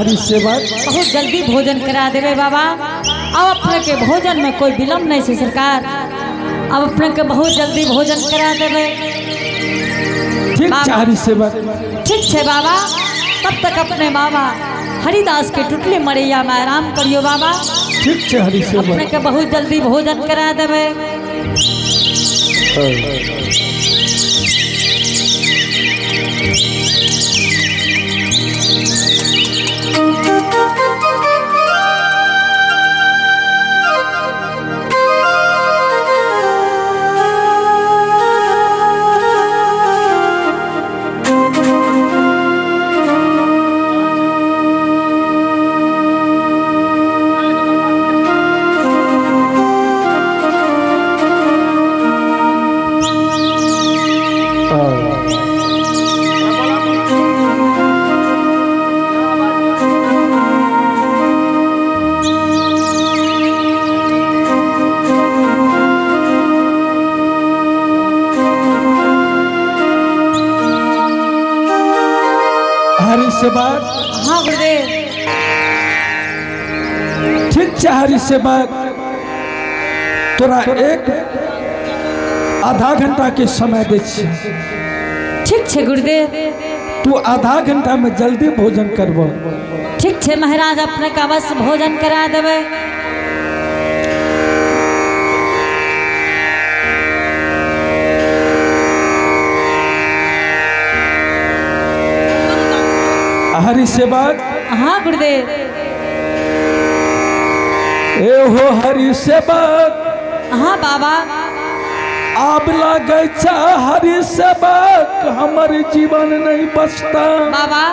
हरि सेवक। बहुत जल्दी भोजन करा देवे बाबा। अब अपने के भोजन में कोई विलम्ब नहीं है सरकार। अब अपने के बहुत जल्दी भोजन करा देवे। ठीक बाबा। छै हरि सेवक। ठीक है बाबा, तब तक अपने बाबा हरिदास के टुटले मरैया में आराम करियो बाबा। ठीक छै हरि अपने सेवक। के बहुत जल्दी भोजन करा देवे। हरि सेवक। हाँ गुरुदेव। ठीक छै हरि सेवक, तोरा एक आधा घंटा के समय दै छी। ठीक है गुरुदेव। तू आधा घंटा में जल्दी भोजन करबो। ठीक है महाराज, अपने का अवश्य भोजन करा देवे। हरि सेवक। हाँ गुरुदेव। ए हो हरि सेवक। हाँ बाबा। आब लागै छै हरि सेवक हमर जीवन नहीं बचता। बाबा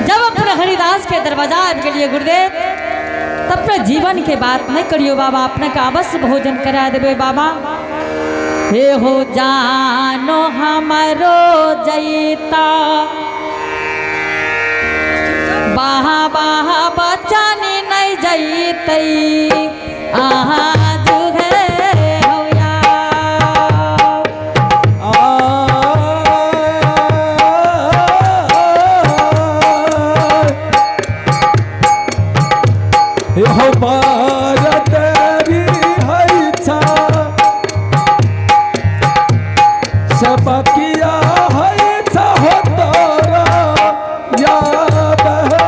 जब अपने हरिदास के दरवाजा आबि गेलिए गुरुदेव, तब अपने जीवन के बात नहीं करियो बाबा। अपने का अवश्य भोजन करा देवे बाबा। हे हो जानो हमारो जैता बाहा बाहा बचानी नहीं जैतई आहा जुहे होया। हो बार देरी है छा सबकिया है छा हो तोरा याद है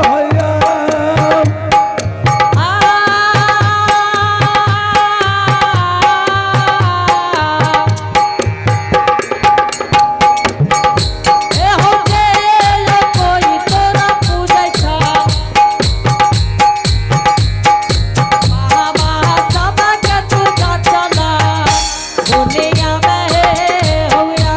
होया। ए हो गेल कोई तोरा पूजै छा बाबा सबके तू चला दुनिया में होया।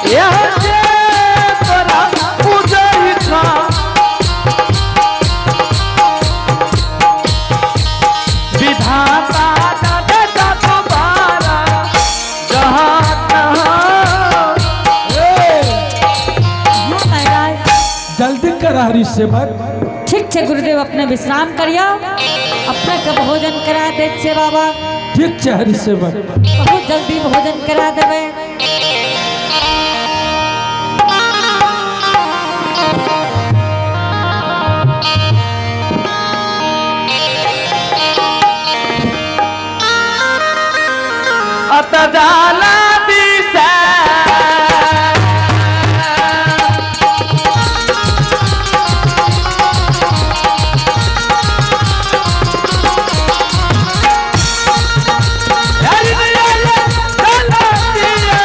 यह जे तोरा पूजै छा विधाता दादा तुम्हारा जहाँ तहाँ। हाँ महाराज। जल्दी कर हरि सेवक। ठीक छै गुरुदेव, अपने विश्राम करियो। अपने के भोजन करा दे छे बाबा। ठीक छै हरि सेवक। बहुत जल्दी भोजन करा देवे। अत जाला दिशा हरि दयाल जाला दिशा।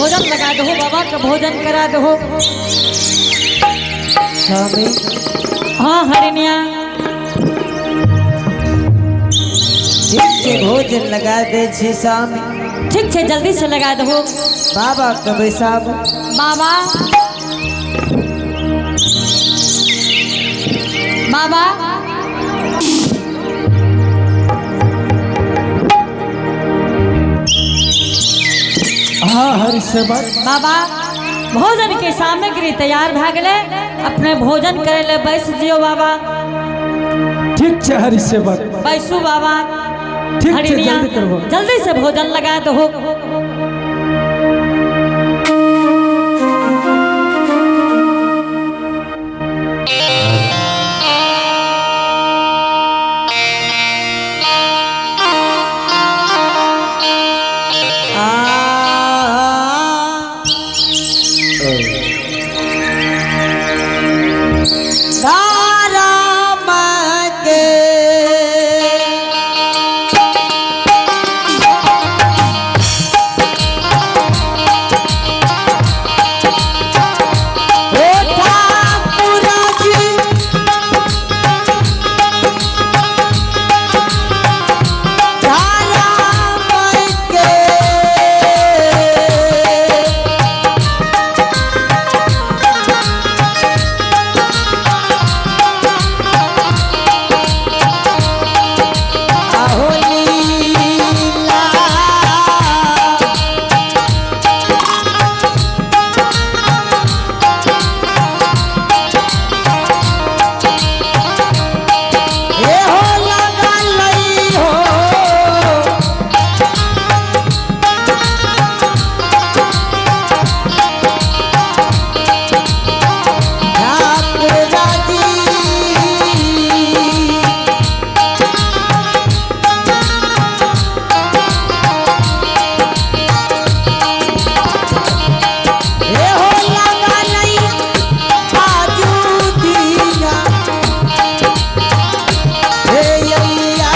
भोजन लगा दहो बाबा के भोजन करा दहो। स्वामी। हाँ हरिणिया। ठीक छै, भोजन लगा दे छी स्वामी। ठीक छै, जल्दी से लगा दहो। बाबा के बैसाबू। बाबा बाबा हाँ हरि सेवक। बाबा भोजन के सामग्री तैयार भए गेलै, अपने भोजन करे ले बैस जियो बाबा। ठीक छै हरि सेवक। बैसू बाबा। ठीक छै, हरिणिया, जल्दी करबो। जल्दी से भोजन लगा दहो। राम के ओ ठाकुर जी, राम के आहो लीला ए हो लगा लई हो। ठाकुर जी। ए हो लगा लई आजू दिया हे यैया।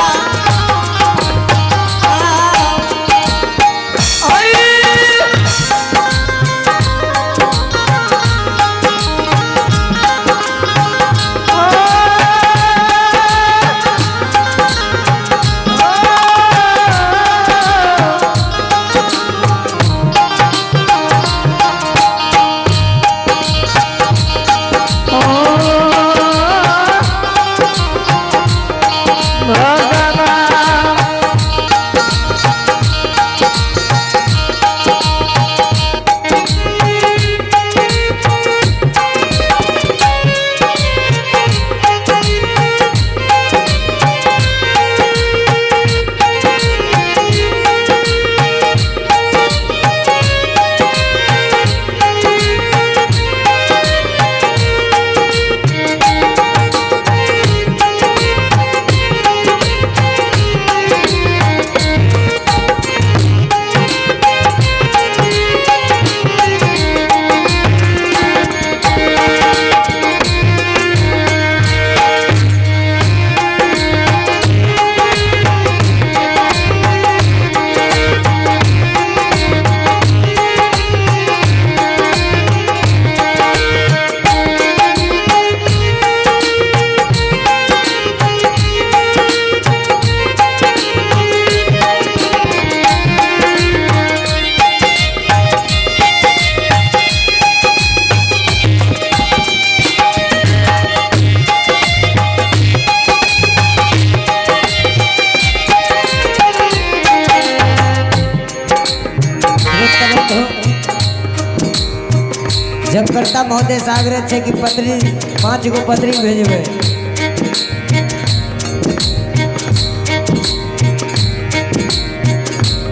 जगकर्ता महोदय से आग्रह छै कि पत्री 5 गो पत्री भेजबै।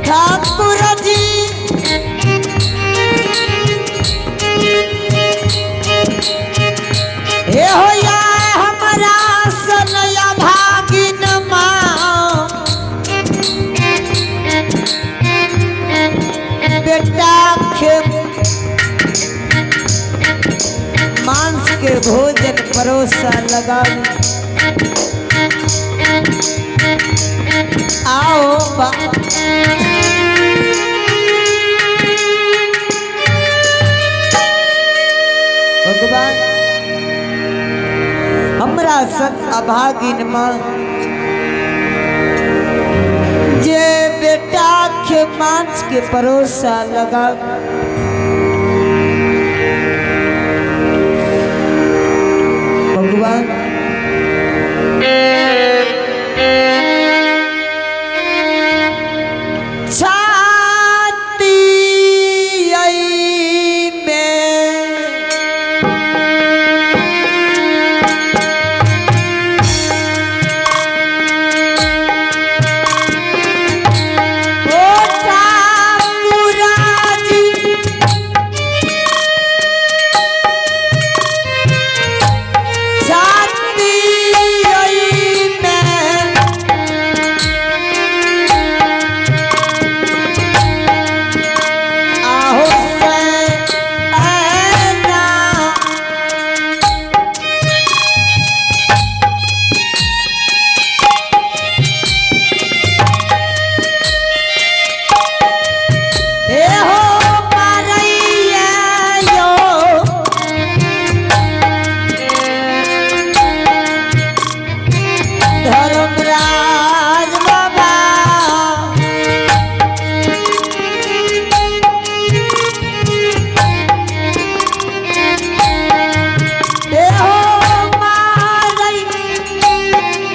ठाकुर जी हे हो या हमारा सनया भागिन माँ बेटा के मांस के भोजन परोसा लगा आओ बा। अभागिन माँ जे बेटा के मांस के परोसा लगा भगवान छाती आई में ओ ठाकुराजी छाती आई में आहो से ऐना ए हो मारैया यो धर्मराज बाबा ए हो मारै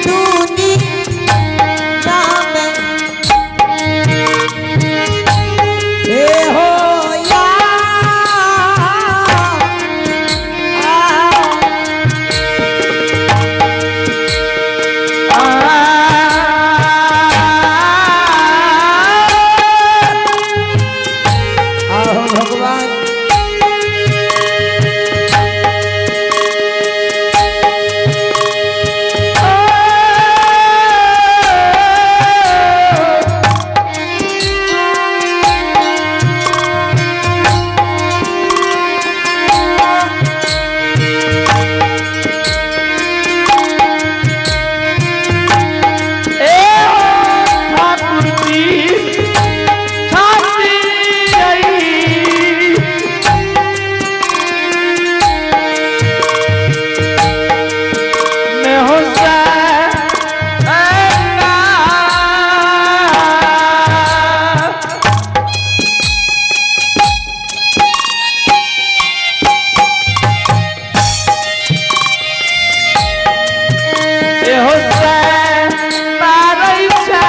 दुनी नाम ए हो या आहो भगवान ठाकुर जी छाती आई मैं हुसैन ए हुसैन मारै छै।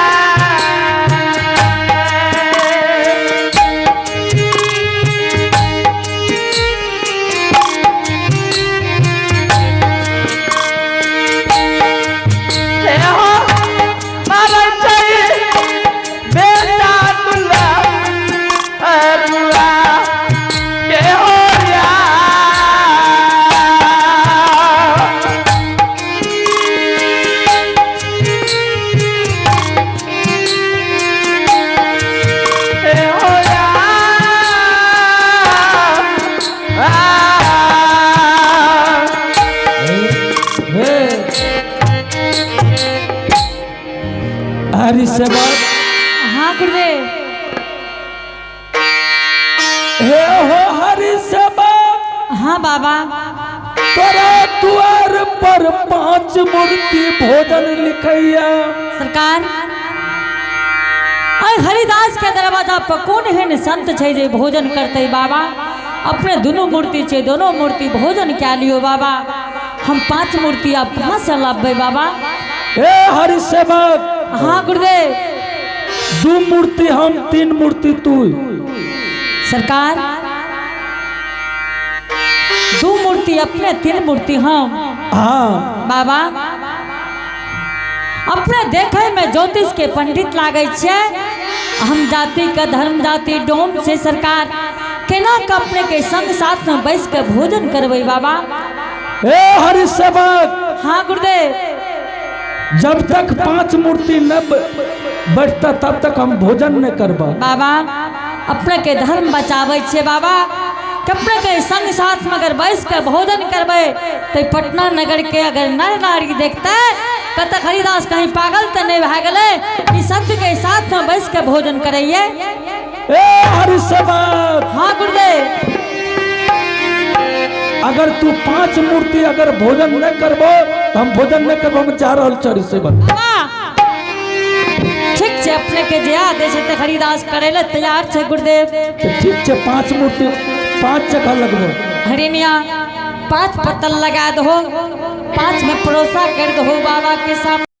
ए हो मारै छै बेटा दुल्हा अरुआ के हो या। हे हरि सेवक हाँ गुरुदेव हे हो हरि सेवक हाँ बाबा तोरा द्वार पर पांच मूर्ति भोजन लिखैया सरकार अरे हरिदास के दरवाजा पर कोन एहन संत छै जे भोजन करतै बाबा अपने दुनू मूर्ति छै दोनों मूर्ति भोजन कए लियौ बाबा हम पांच मूर्ति आब कहाँ से लाबबै बाबा हे हरि सेवक हाँ गुरुदेव दू मूर्ति हम तीन मूर्ति तू सरकार दू मूर्ति अपने तीन मूर्ति हम हाँ बाबा अपने देखे में ज्योतिष के पंडित लागै छियै हम जाति के धर्म जाति डोम से सरकार केना के अपने के संग साथ में बैस के भोजन करबै बाबा हे हरि सेवक हाँ गुरुदेव जब तक पांच मूर्ति न बैठता तब तक हम भोजन न करबा बाबा अपने के धर्म बचाबै छियै बाबा कि अपने के संग साथ में अगर बैस के भोजन करबै तऽ पटना नगर के अगर नर नारी देखतै कतऽ हरिदास कहीं पागल तऽ नहि भए गेलै ई संत के साथ में बैस के भोजन करैये ए हरि सेवक हाँ गुरुदेव अगर तू पांच मूर्ति अगर भोजन न करबो तो हम भोजन नहीं करब, हम जा रहल छी हरिसेवक। बाबा ठीक छै, अपने के जे आदेश है हरिदास करे ले तैयार छै गुरुदेव। तो ठीक छै, 5 मूर्ति 5 जगह लगबो। हरिनिया 5 पत्तल लगा दहो, 5 में परोसा कर दहो बाबा के सामने।